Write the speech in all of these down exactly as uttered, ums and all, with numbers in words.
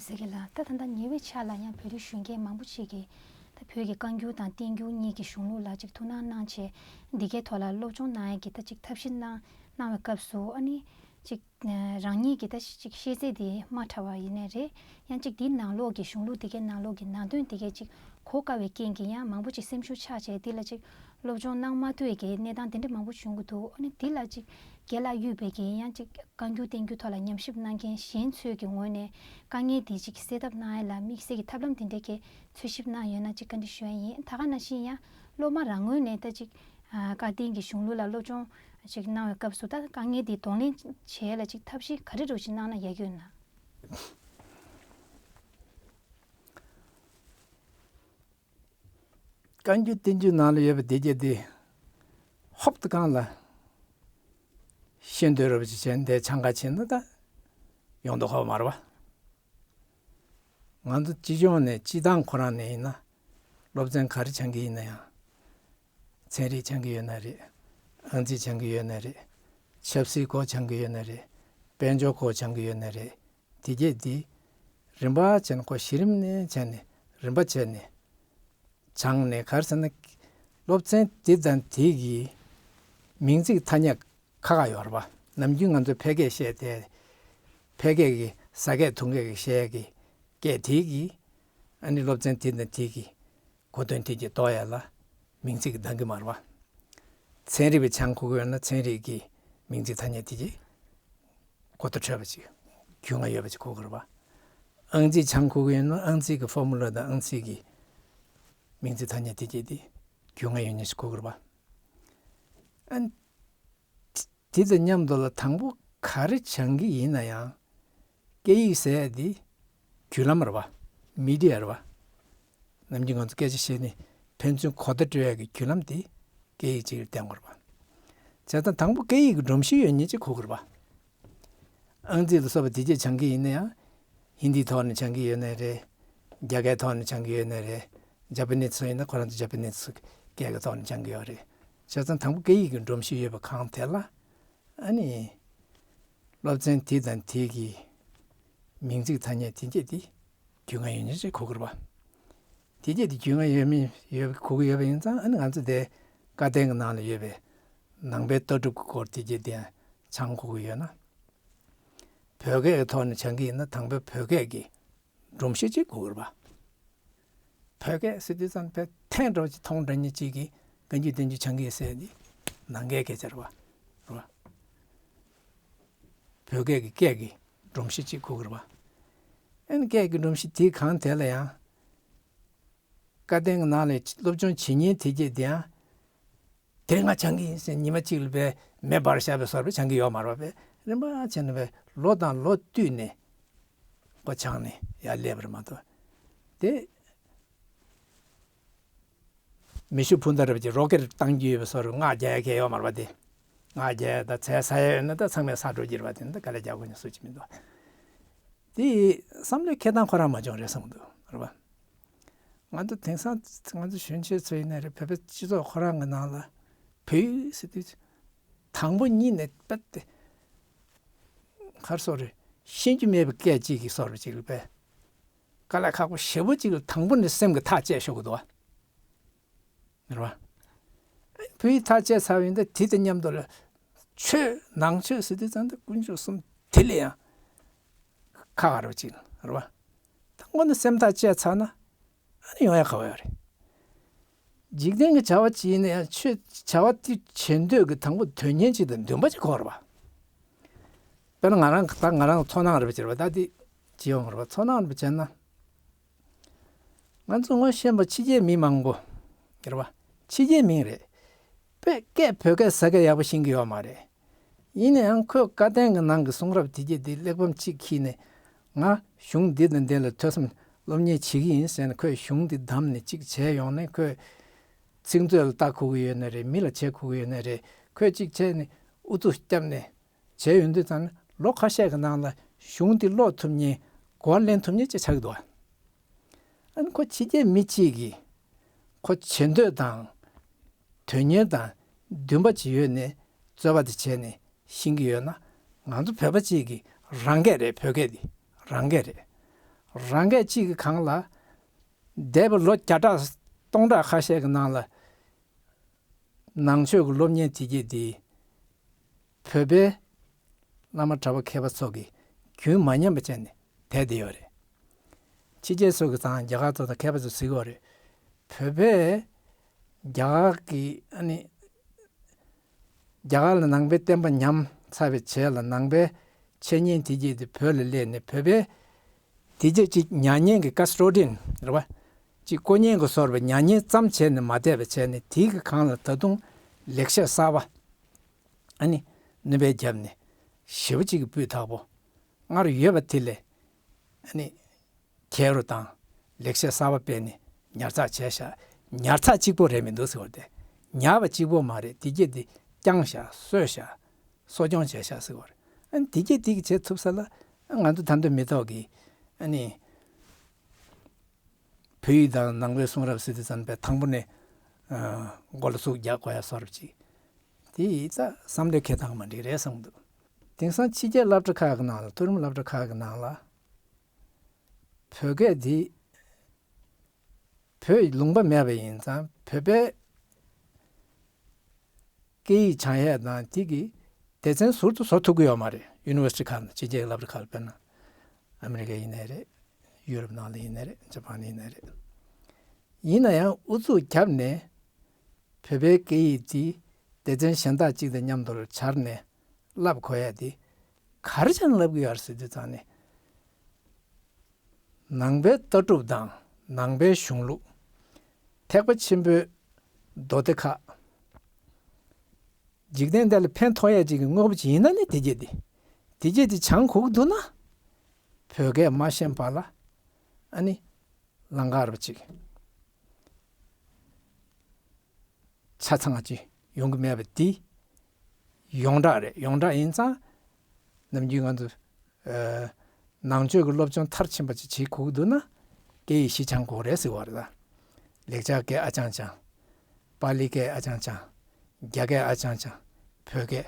ཟེར་གི་ལ། ད་ད་ལྟ་ཉེ་བའི་ཆར་ལ་ཡང་བོད་རིགས་གཞོན་སྐྱེས་མང་པོ་ཅིག་གིས་ད་བོད་ཀྱི་བཀའ་འགྱུར་དང་བསྟན་འགྱུར་གཉིས་ཀྱི་གཞུང་ལུགས་ལ་ཅིག་ཐུགས་སྣང་གནང་བྱས། འདི་གའི་ཐོག་ལ་སློབ་སྦྱོང་གནང་ཡས་ཀྱི་ད་ཅིག་ཐབས་ཤེས་གནང་གནང་བའི་སྐབས་སུ། ཨ་ནི་ཅིག་རང་ཉིད་ཀྱི་ད་ཅིག་ཤེས་ཚད་དེ་དམའ་དྲགས་པ་ཡིན་ནའི་རེད། ཡང་ཅིག་འདིའི་ནང་ལོགས་ཀྱི་གཞུང་ལུགས་འདི་གའི་ནང་ལོགས་ཀྱི་ནང་དོན་འདི་གའི་ཅིག་གོ་དཀའ་བའི་རྐྱེན་གྱིས་ཡང་མང་པོ་ཅིག་སེམས་ཤུགས་ཆག་བྱས། འདི་ལ་ཅིག་སློབ་སྦྱོང་གནང་མ་ཐུབ་པའི་གི་གནས་སྟངས་དེ་འདྲ་མང་པོ་བྱུང་གི་འདུག་ཨ་ནི་འདི་ལ་ཅིག་རྒན་ལགས་དབུས་པའི་གི་ཡང་ཅིག་བཀའ་འགྱུར་བསྟན་འགྱུར་ཐོག་ལ་ཉམས་ཞིབ་གནང་མཁན་གཞན་ཚོས་ཀྱི་ངོས་ནས་དཀའ་ངལ་འདི་ཅིག་སེལ་ཐབས་གནང་ཡ་ལ་དམིགས་བསལ་གྱི་ཐབས་ལམ་དེ་འདྲའི་གི་འཚོལ་ཞིབ་གནང་ཡོད་ན་ཅིག་བཀའ་འདྲི་ཞུ་ཡ་ཡིན། ད་ག་ནང་བཞིན་ཡང་སློབ་མ་རང་ངོས་ནས་ད་ཅིག་ཨ་བཀའ་བསྟན་གྱི་གཞུང་ལུགས་ལ་སློབ་སྦྱོང་ཅིག་གནང་བའི་སྐབས་སུ་ད་དཀའ་ངལ་འདི་གདོང་ལེན་བྱེད་ཡ་ལ་ཅིག་ཐབས་ཤེས་ག་རེ་འདྲ་ཅིག་གནང་ན་ཡག་གི་ཡོད་ན། བཀའ་འགྱུར་བསྟན་འགྱུར་ནང་ལ་ཡོད་པའི་སྡེ་བརྒྱད་འདི་ཧོབ་ཏེ་གང་ལ་ཤེས་འདོད་རབ་ཅིག་བྱས་འདི་སྦྱང་ག་ཕྱིན་ན་ད་ཡོང་མདོག་ཁ་པོ་མ་རེད་པ། ང་ཚོ་སྤྱི་ལྗོངས་ནས་སྤྱི་བཏང་ཁོ་རང་ནས་ཡིན་ན་སློབ་ཚན་ག་རེ་སྦྱང་གི་ཡིན་ན་ཡང་། ཚན་རིག་སྦྱང་གི་ཡོད་ན་རེད། ཨང་རྩིས་སྦྱང་གི་ཡོད་ན་རེད། ཆབ་སྲིད་སྐོར་སྦྱང་གི་ཡོད་ན་རེད། དཔལ་འབྱོར་སྐོར་སྦྱང་གི་ཡོད་ན་རེད། དེ་གྱད་འདི་རིམ་པ་བྱས་ནས་ཁོ་གཞི་རིམ་ནས་བྱས་ནས་རིམ་པ་བྱས་ནས་སྦྱངས་ནས། ག་རེ་ཟེར་ན་སློབ་ཚན་དེ་དང་དེ་གི་མིང་ཚིག་ཐ་སྙད་ཁག་ཁག་ཡོད་རེད་པ། ནམ་རྒྱུན་ང་ཚོ་ཕལ་སྐད་བཤད་དེ། ཕལ་སྐད་ཀྱི་ཟ་སྐད་འཐུང་སྐད་ཀྱི་བཤད་ཀྱི་སྐད་དེ་གི། ཨ་ནི་སློབ་ཚན་དེ་དང་དེ་གི་གོ་དོན་དེ་གྱད་རྟོགས་ཡ་ལ་མིང་ཚིག་གི་འདང་གི་མ་རེད་པ། ཚན་རིག་པའི་སྦྱང་དགོས་ཀྱི་ཡོད་ན་ཚན་རིག་གི་མིང་ཚིག་ཐ་སྙད་དེ་གྱད་གོ་བརྡ་འཕྲོད་པ་ཅིག་རྒྱུས་མངའ་ཡོད་པ་ཅིག་དགོས་ཀྱི་རེད་པ། ཨང་རྩིས་སྦྱང་དགོས་ཀྱི་ཡོད་ན་ཨང་རྩིས་ཀྱི་ཕོར་མུ་ལ་དང་ཨང་རྩིས་ཀྱི་མིང་ཚིག་ཐ་སྙད་དེ་གྱད་དེ་རྒྱུས་མངའ་ཡོད་མཁན་ཞིག་དགོས་ཀྱི་རེད་པ། ཨ་ནི་དེ་དང་མཉམ་དུ་ལ་དང་པོ་ག་རེ་སྦྱང་གི་ཡིན་ན་ཡང་སྐད་ཡིག་ཟེར་ཡ་དེ་བརྒྱུད་ལམ་རེད་པ། མི་ཌི་ཡ་རེད་པ། ནམ་རྒྱུན་ང་ཚོ་སྐད་ཆ་བཤད་ནས་ཕན་ཚུན་གོ་བརྡ་སྤྲོད་ཡ་གི་བརྒྱུད་ལམ་དེ་སྐད་ཡིག་ཅིག་ལ་བརྟེན་དགོས་རེད་པ། བྱས་ཙང་དང་པོ་སྐད་ཡིག་གི་སྒྲོམ་གཞི་ཡོད་མཁན་ཅིག་དགོས་ཀྱི་རེད་པ། ཨང་རྩིས་ལ་སོགས་པ་དེ་གྱད་སྦྱང་གི་ཡིན་ན་ཡང་། ཧིན་དིའི་ཐོག་ནས་སྦྱང་གི་ཡོད་ནའི་རེད། རྒྱ་སྐད་ཐོག་ནས་སྦྱང་གི་ཡོད་ནའི་རེད། ཇ་པ་ནི་སི་ཚོ་ཡིན་ན་ཁོ་རང་ཚོ་ཇ་པ་ནི་སི་སྐད་ཀྱི་ཐོག་ནས་སྦྱང་གི་ཡོད་རེད། བྱས་ཙང་དང་པོ་སྐད་ཡིག་གི་སྒྲོམ་གཞི་ཡོད་པ་གང་དེ་ལ། ཨ་ནི་སློབ་ཚན་དེ་དང་དེ་གི་མིང་ཚིག་ཐ་སྙད་དེ་གྱད་དེ་རྒྱུས་མངའ་ཡོད་མཁན་ཅིག་དགོས་ཀྱི་རེད་པ། དེ་གྱད་དེ་རྒྱུས་མངའ་ཡོད་མིན་ཡོད་དགོས་ཀྱི་ཡོད་པ་ཡིན་ཙང་། ཨ་ནི་ང་ཚོ་དེ་བཀའ་བསྟན་གྱི་ནང་ལ་ཡོད་པའི་ནང་པའི་ལྟ་གྲུབ་ཀྱི་སྐོར་དེ་གྱད་དེ་ཡང་སྦྱང་དགོས་ཀྱི་ཡོད་ན། བོད་སྐད་ཀྱི་ཐོག་ནས་སྦྱང་གི་ཡིན་ན་དང་པོའི་བོད་སྐད་ཀྱི་སྒྲོམ་གཞི་ཅིག་དགོས་ཀྱི་རེད་པ། བོད་སྐད་ཟེར་དུས་ཙམ་དཔེ་ཐེངས་འགྲོ་ཅིག་མཐོང་འདྲ་མཉེས་ཅིག་གིས་བཀའ་འགྱུར་བསྟན་འགྱུར་སྦྱང་གི་ཡིན་ཟེར་ཡ་དེ་ནང་སྐད་སྐད་ཆ་རེད་པ། རེད་པ། བོད་སྐད་ཀྱི་སྐད་ཀྱི་སྒྲོམ་གཞི་ཅིག་དགོས་ཀྱི་རེད་པ། ཨ་ནི་སྐད་ཀྱི་སྒྲོམ་གཞི་དེ་གང་དེ་ལ་ཡང་བཀའ་བསྟན་གྱི་ནང་ལ་སློབ་སྦྱོང་བྱེད་མཁན་དེ་གྱད་དེ་ཡང་དེ་ང་སྦྱང་གི་ཡིན་ཟེར་ཉི་མ་གཅིག་ལ་དཔེ་མེ་འབར་བཞག་པའི་བཟོ་འདྲ་སྦྱང་གི་ཡོད་མ་རེད་པ། དཔེ་རིམ་པ་བྱས་ནས་དཔེ་ལོ་དང་ལོ་བསྟུད་ནས་ཁོ་སྦྱངས་ནས་ཡར་སླེབས་པ་རེད་མ་གཏོགས། དེ་མེ་ཤུགས་འཕུར་མདའ་རེད་པ་ཅིག་རོ་ཀེ་ཊི་བཏང་རྒྱུ་ཡོད་པའི་བཟོ་འདྲ་སྔགས་རྒྱག་ཡ་གང་ཡང་ཡོད་མ་རེད་པ། དེ་སྔགས་རྒྱག་ཡ་དང་རྫས་ཟ་ཡ་ཡོད་ན་ད་ཚང་མས་ཟ་འགྲོ་རྒྱུ་རེད་པ། དེ་ནི་ད་དཀའ་ལས་རྒྱག་དགོས་མཁན་སུ་གཅིག་མི་འདུག་དེ་བསམ་བློའི་འཁྱེར་སྟངས་ཁོ་རང་མ་འཇོན་རེད་བསམ་གྱི་འདུག་རེད་པ། ང་ཚོ་དེང་སང་ང་ཚོ་གཞོན་སྐྱེས་ཚོ་ཡིན་ན་རེད། བོད་པའི་སྤྱི་ཚོགས་ཁོ་རང་གི་ནང་ལ་བོད་ཡིག་ཟེར་དུས་དང་པོ་ཉིད་ནས་དཔེ་དེ་ག་རེ་ཟེར་དགོས་རེད། ཤེས་རྒྱུ་མེད་པའི་སྐད་ཅིག་གི་བཟོ་འདྲ་ཅིག་ལ་དཔེ་དཀའ་ལས་ཁག་པོ་ཞེ་པོ་ཅིག་ལ་དང་པོ་ནས་སེམས་ཀྱི་ཐག་བཅད་ཆོག་གི་འདུག་པ། རེད་པ། བོད་ཡིག་ཐག་བཅད་ཚར་བ་ཡིན་ད་དེ་དང་མཉམ་དུ་ལ་ཆོས་ནང་ཆོས་ཟེར་དུས་ཙམ་དུ་དཀོན་མཆོག་གསུམ་དེ་ལས་ཡང་ཁག་ཁག་འདྲ་ཅིག་རེད་པ། དང་པོ་ནས་སེམས་ཐག་བཅད་ཚར་ན་ཨ་ནི་ཡོང་ཡ་ག་པར་ཡོད་རེད། འཇིག་རྟེན་གྱི་བྱ་བ་ཅིག་ཡིན་ན་ཡང་ཆོས་བྱ་བ་དེ་བྱེད་འདོད་ཀྱི་དང་པོ་དོན་གཉེར་ཅིག་དང་འདུན་པ་ཅིག་དགོས་རེད་པ། དཔེར་ན་ང་རང་ད་ང་རང་ཚོར་སྣང་རེད་པ་ཅིག་རེད་པ། ད་དེ་ཅི་ཡོང་རེད་པ། ཚོར་སྣང་རེད་པ་བྱས་ན། ང་ཚོ་ངོ་ཤེས་པ་ཕྱི་རྒྱལ་མི་མང་པོ་རེད་པ། ཕྱི་རྒྱལ་མི་རེད། དཔེ་སྐད་བོད་སྐད་ཟ་སྐད་ཡག་པོ་ཤེས་ཀྱི་ཡོད་མ་རེད། ཡིན་ན་ཡང་ཁོས་བཀའ་བསྟན་གྱི་ནང་གི་གསུང་རབ་དེ་གྱད་དེ་གླེགས་བམ་གཅིག་ཁྱེར་ནས་ང་གཞུང་འདི་དང་འདི་ལ་ཐོས་བསམ་སློབ་གཉེར་བྱེད་ཀྱི་ཡིན་ཟེར་ནས་ཁོས་གཞུང་འདི་བདམས་ནས་གཅིག་བྱས་ཡོང་ནས་ཁོས་ཚིག་མཛོད་ལ་ལྟ་དགོས་ཀྱི་ཡོད་ན་རེད། མི་ལ་བྱེད་དགོས་ཀྱི་ཡོད་ན་རེད། ཁོས་གཅིག་བྱས་ནས་ཨུ་ཚུགས་བརྒྱབ་ནས་བྱས་ཡོང་དུས་ཙང་ནས་ལོ་ཁ་ཤས་ཀྱི་ནང་ལ་གཞུང་འདི་ཀློག་ཐུབ་མཁན་གོ་བ་ལེན་ཐུབ་མཁན་ཅིག་ཆགས་ཀྱི་འདུག་ཨ་ནི་ཁོ་ཕྱི་རྒྱལ་མི་གཅིག་གིས་ཁོ་བྱེད་འདོད་དང་དོན་གཉེར་དང་འདུན་པ་ཅིག་ཡོད་ནས་རྩོད་པ་དེ་བྱས་ནས་ཤེས་ཀྱི་ཡོད་ན། ང་ཚོ་བོད་པ་གཅིག་གིས་རང་སྐད་རེད། བོད་སྐད་འདི་རང་སྐད་རེད། རང་སྐད་གཅིག་གི་སྒང་ལ་འདས་པའི་ལོ་བརྒྱ་ཕྲག་སྟོང་ཕྲག་ཁ་ཤས་ཀྱི་ནང་ལ་ནང་ཆོས་ཀྱི་སློབ་གཉེར་དེ་གྱད་དེ་བོད་པའི་བླ་མ་གྲྭ་པ་མཁས་པ་ཚོ་གིས་རྒྱུན་མ་ཉམས་པ་བྱས་ནས་བསྡད་བསྡད་ཡོད་རེད། ཕྱི་རྒྱལ་ཚོ་གིས་ཙང་རྒྱ་གར་ཚོ་དང་མཁས་པ་ཚོས་ཟེར་གྱི་ཡོད་རེད། བོད་པས་རྒྱ་གར་གྱི་ཨ་ནི་རྒྱ་གར་ལ་ནང་པའི་བསྟན་པ་ཉམས་ཚར་བའི་རྗེས་ལ་ནང་པའི་འཆད་ཉན་དེ་གྱད་དེ་བོད་ལ་སླེབས་ནས་བོད་པའི་དེ་གྱད་ཅིག་མྱ་ངན་གྱི་ཀ་སི་ཊོ་ཌི་ཡན་རེད་བ། ཅིག་དཀོན་གཉེར་གྱི་བཟོ་འདྲ་མྱ་ངན་ཙམ་བྱས་ནས་མ་བསྡད་པ་བྱས་ནས་དེ་གི་སྒང་ལ་ད་དུང་ལེགས་བཤད་གསར་པ་ཨ་ནི་སྣོན་པ་བརྒྱབ་ནས་ཞེ་པོ་ཅིག་གི་སྤུས་དག་པོ་སྔར་ཡོད་པ་དེ་ལས་ཨ་ནི་གྱད་རུ་དང་ལེགས་བཤད་གསར་པ་སྤེལ་ནས་ཉར་ཚགས་བྱས་ཤག་ཉར་ཚགས་གཅིག་པོ་རེད་མི་འདུག་ཟེར་བ་དེ། ཉར་བ་གཅིག་པོ་མ་རེད། དེ་གྱད་དེ་བསྐྱངས་ཤག་གསོས་ཤག་གསོ་སྐྱོང་བྱས་ཤག་ཟེར་བ་རེད། ཨ་ནི་དེ་གྱད་དེ་གི་བྱེད་ཐུབ་ས་ལ་ང་ཚོ་ད་དུང་མི་ཐོག་གི་ཨ་ནི་བོད་ཡིག་དང་ནང་པའི་གསུང་རབ་ཟེར་དུས་ཙམ་པའི་དང་པོ་ནས་ཨ་མགོ་ལ་ཚུགས་རྒྱག་དགོས་ཡ་བཟོ་འདྲ་ཅིག་དེ་ཡིས་ད་བསམ་བློའི་འཁྱེར་སྟངས་མ་འགྲིག་རེད་བསམ་གྱི་འདུག་དེང་སང་ཕྱི་རྒྱལ་སློབ་གྲྭ་ཁག་གི་ནང་ལ་མཐོ་རིམ་སློབ་གྲྭ་ཁག་གི་ནང་ལ་བོད་སྐད་འདི་བོད་ལུང་པ་མེད་པ་ཡིན་ཙང་བོད་པའི་སྐད་ཡིག་སྦྱང་ཡས་དང་དེ་གི་སྡེ་ཚན་ཟུར་དུ་བཟོ་ཐུབ་ཀྱི་ཡོད་མ་རེད། ཡུ་ནི་ཝར་སི་ཊི་ཁག་ནང་ཕྱི་རྒྱལ་གྱི་སློབ་གྲྭ་ཁག་ལ། དཔེར་ན་ཨ་མི་རི་ཀ་ཡིན་ནའི་རེད། ཡུ་རོབ་ནང་ལ་ཡིན་ནའི་རེད། ཇ་པན་ཡིན་ནའི་རེད། ཡིན་ན་ཡང་ཨུ་ཚུགས་བརྒྱབ་ནས་བོད་པའི་སྐད་ཡིག་འདི་སྡེ་ཚན་གཞན་དག་ཅིག་དང་མཉམ་དུ་སྦྱར་ནས་བསླབ་དགོས་ཡ་དེ་ག་རེ་བྱས་ནས་བསླབ་ཀྱི་ཡོད་རེད་ཟེར་དུས་ཙང་ནས། ནང་པའི་ལྟ་གྲུབ་དང་ནང་པའི་གཞུང་ལུགས། ཐེག་པ་ཆེན་པོའི་མདོ་སྡེ་ཁག་འཇིག་རྟེན་འདི་ལ་ཕན་ཐོགས་ཡ་ཅིག་གི་དངོས་པོ་ཅིག་ཡིན་ན་ནི་དེ་གྱད་དེ། དེ་གྱད་དེ་སྦྱང་དགོས་ཀྱི་འདུག་ན། བོད་སྐད་མ་ཤེས་པ་ལ་ཨ་ནི་ལང་ཀ་རུ་ཅིག་ཆ་ཚང་ཅིག་ཡོང་གི་མེད་པ་འདི་ཡོངས་གྲགས་རེད། ཡོངས་གྲགས་ཡིན་ཙང་ནམ་རྒྱུན་ང་ཚོ་ཨ་ནང་ཆོས་ཀྱི་སློབ་སྦྱོང་མཐར་ཕྱིན་པ་ཅིག་བྱེད་དགོས་ཀྱི་འདུག་ན་སྐད་ཡིག་བཞི་སྦྱང་དགོས་རེད་ཟེར་བ་རེད་ད། ལེགས་སྦྱར་སྐད་ཨ་ཅང་སྦྱང་། པཱ་ལི་སྐད་ཨ་ཅང་སྦྱང་། རྒྱ་སྐད་ཨ་ཅང་སྦྱང་། བོད་སྐད།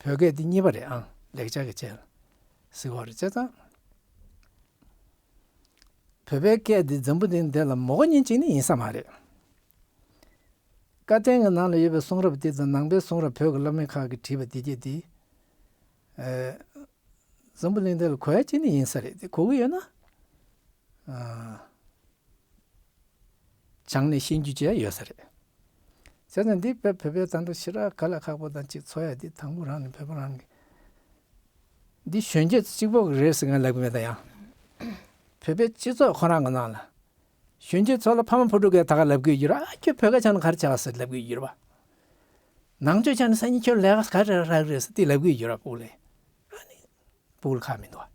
བོད་སྐད་འདི་གཉིས་པ་རེད་ཨང་། ལེགས་སྦྱར་གྱི་རྗེས་ལ་ཟེར་བ་རེད། བྱས་ཙང་བོད་པའི་སྐད་འདི་འཛམ་བུ་གླིང་འདི་ལ་མ་གོ་མཁན་ཅིག་ནི་ཡིན་ས་མ་རེད། བཀའ་བསྟན་གྱི་ནང་ལ་ཡོད་པའི་གསུང་རབ་དེ་དང་ནང་པའི་གསུང་རབ་བོད་ཀྱི་བླ་མ་ཁག་གིས་བྲིས་པ་དེ་གྱད་དེ། ཨེ། འཛམ་བུ་གླིང་འདི་ལ་གོ་ཡ་ཅིག་ནི་ཡིན་ས་རེད། དེ་གོ་གི་ཡོད་ན། ཨ། སྦྱངས་ནས་ཤེས་རྒྱུ་ཅིག་ཡོད་ས་རེད། བྱས་ཙང་འདི་བོད་བོད་པའི་ད་ལྟ་ཞེ་དྲག་ག་ལ་ཁག་པོ་དང་ཅིག་འཚོ་ཡ་འདི་དང་པོ་རང་ནས་བོད་པ་རང་གི་འདི་གཞོན་སྐྱེས་གཅིག་པོ་གི་རེད་ཟེར་ང་ལབ་གི་མེད་ད་ཡང་། བོད་པའི་སྤྱི་ཚོགས་ཁོ་རང་གི་ནང་ལ་གཞོན་སྐྱེས་ཚོ་ལ་ཕ་མ་བུ་ཕྲུག་གིས་ད་ག་ལབ་གི་ཡོད་རེད། ཨ་ཁྱོད་བོད་སྐད་སྦྱངས་ན་ག་རེ་བྱས་ཟེར་ལབ་གི་ཡོད་རེད་པ། ནང་ཆོས་སྦྱངས་ན་སང་ཉིན་ཁྱོད་ལས་ཀ་ག་རེ་རག་གི་རེད་ཟེར་དེ་ལབ་གི་ཡོད་རེད་པ། ཨ་ནི། སྤུ་གུ་ཁག་མི་འདུག་བ།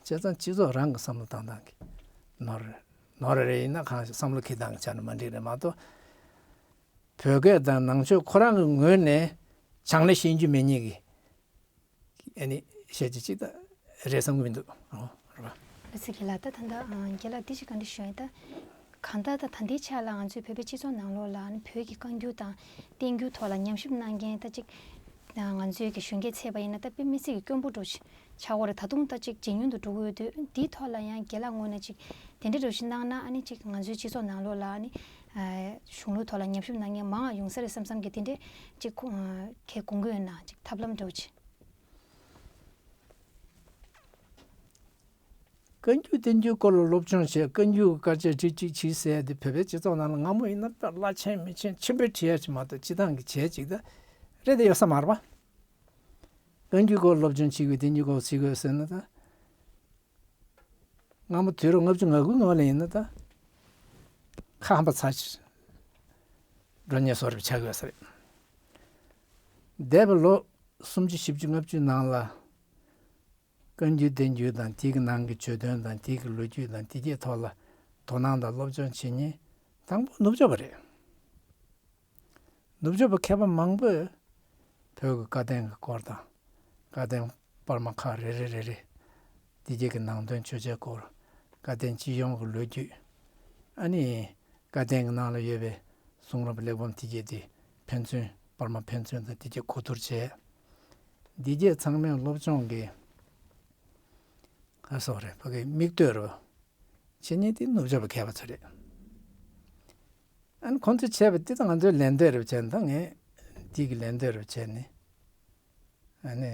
བྱས་ཙང་སྤྱི་ཚོགས་རང་གི་བསམ་བློ་བཏང་སྟངས་ཀྱི་ནོར་རེད། ནོར་རེ་རེ་ཡིན་ན་གང་ཞིག་བསམ་བློ་འཁྱེར་སྟངས་ཀྱི་ཆ་ནས་མ་འགྲིག་རེད་མ་གཏོགས། བོད་སྐད་དང་ནང་ཆོས་ཁོ་རང་གི་ངོས་ནས་སྦྱངས་ནས་ཤེས་རྒྱུ་མེད་མཁན་གྱི་ཨ་ནི་བཤད་རྒྱུ་ཅིག་ད་རེད་བསམ་གྱི་མི་འདུག་ཨོ་རེད་པ། ལ་ཚིག་གི་ལ་ད་ད་ད་རྒན་ལགས་འདི་ཞིག་ག་འདྲ་ཞུ་ཡིན་ད། གང་ལྟར་ད་ད་ལྟའི་ཆ་ལ་ང་ཚོའི་བོད་པའི་སྤྱི་ཚོགས་ནང་ལོགས་ལ་ཨ་ནི་བོད་ཀྱི་བཀའ་འགྱུར་དང་བསྟན་འགྱུར་ཐོག་ལ་ཉམས་ཞིབ་གནང་མཁན་ད་ཅིག་ང་ཚོའི་གི་གཞོན་སྐྱེས་ཚད་པ་ཡིན་ན་ད་དཔེ་མི་སྲིད་ཀྱི་དཀོན་པོ་འདྲ་ཆགས་ཀྱི་ཡོད་རེད། ད་དུང་ད་ཅིག་ཇེ་ཉུང་དུ་འགྲོ་གི་ཡོད་དུས་འདིའི་ཐོག་ལ་ཡང་རྒན་ལགས་ངོས་ནས་ཅིག་དེ་འདྲ་འདྲ་ཞིག་གནང་ན་ཨ་ནི་ཅིག་ང་ཚོའི་སྤྱི་ཚོགས་ནང་ལོགས་ལ་ཨ་ནི་གཞུང་ལུགས་ཐོག་ལ་ཉམས་ཞིབ་གནང་མཁན་མང་བ་ཡོང་ས་རེད་བསམ་བསམ་གི་དེ་འདྲས་ཅིག་ཁོ་གལ་དགོངས་ཀྱི་ཡོད་ན་ཅིག་ཐབས་ལམ་འདྲ་བོ་ཅིག་བཀའ་འགྱུར་བསྟན་འགྱུར་སྐོར་ལ་སློབ་སྦྱོང་བྱས། བཀའ་འགྱུར་གྱི་དཀར་ཆག་བྲིས་གཅིག་བྲིས་ཟེར་ཡ་དེ་བོད་པའི་སྤྱི་ཚོགས་ནང་ལ་སྔ་མོ་ཡིན་ན་དཔེ་རླབས་ཆེན་མི་ཆེན་ཆེན་པོའི་བྲིས་ཡ་ཅིག་མ་གཏོགས་སྤྱི་བཏང་གི་བྱས་ཅིག་ད་རེད་དེ་ཡོད་ས་མ་རེད་པ། བཀའ་འགྱུར་སྐོར་སློབ་སྦྱོང་བྱེད་དགོས། བསྟན་འགྱུར་སྐོར་བྱེད་དགོས་ཟེར་ན་ད། སྔ་མོ་དུས་རབས་ལྔ་བཅུ་ང་དགུའི་སྔོན་ལ་ཡིན་ན་ད། ཁ་ཧམ་པ་ཚ་ཅིག་འགྲོ་ཉེན་བཟོ་འདྲ་ཆགས་ཡོད་ས་རེད། འདས་པའི་ལོ་སུམ་ཅུ་བཞི་བཅུ་ལྔ་བཅུའི་ནང་ལ། བཀའ་འགྱུར་བསྟན་འགྱུར་དང་དེ་གི་ནང་གི་བརྗོད་དོན་དང་དེ་གི་ལོ་རྒྱུས་དང་དེ་གྱད་ཐོག་ལ་དོ་སྣང་དང་སློབ་སྦྱོང་བྱེད་མཁན་དང་པོ་ནུབ་ཕྱོགས་པ་རེད། ནུབ་ཕྱོགས་པ་མཁས་པ་མང་པོས་བོད་ཀྱི་བཀའ་བསྟན་གྱི་སྐོར་དང་བཀའ་བསྟན་པར་མ་ཁག་རེ་རེ་རེ་རེ་དེ་གྱད་ཀྱི་ནང་དོན་ཆོས་འཆད་སྐོར། བཀའ་བསྟན་སྤྱི་ཡོངས་ཀྱི་ལོ་རྒྱུས། ཨ་ནི་བཀའ་བསྟན་གྱི་ནང་ལ་ཡོད་པའི་གསུང་རབ་གླེགས་བམ་དེ་གྱད་དེ་ཕན་ཚུན་པར་མ་ཕན་ཚུན་དང་དེ་གྱད་གོ་བསྡུར་བྱས། འདི་གྱད་ཚང་མས་སློབ་སྦྱོང་གི་ཁ་སོགས་རེད། ཕ་གི་མིག་ལྟོས་རུ་ བྱེད་མཁན་དེ་ནུབ་ཕྱོགས་པའི་མཁས་པ་ཚོ་རེད། ཨ་ནི་ཁོང་ཚོས་བྱས་པ་དེ་ད་ང་ཚོས་ལན་འདེབས་རེ་བྱས་ནས། ད་ངས་དེ་གི་ལན་འདེབས་རེ་བྱས་ནས། ཨ་ནི།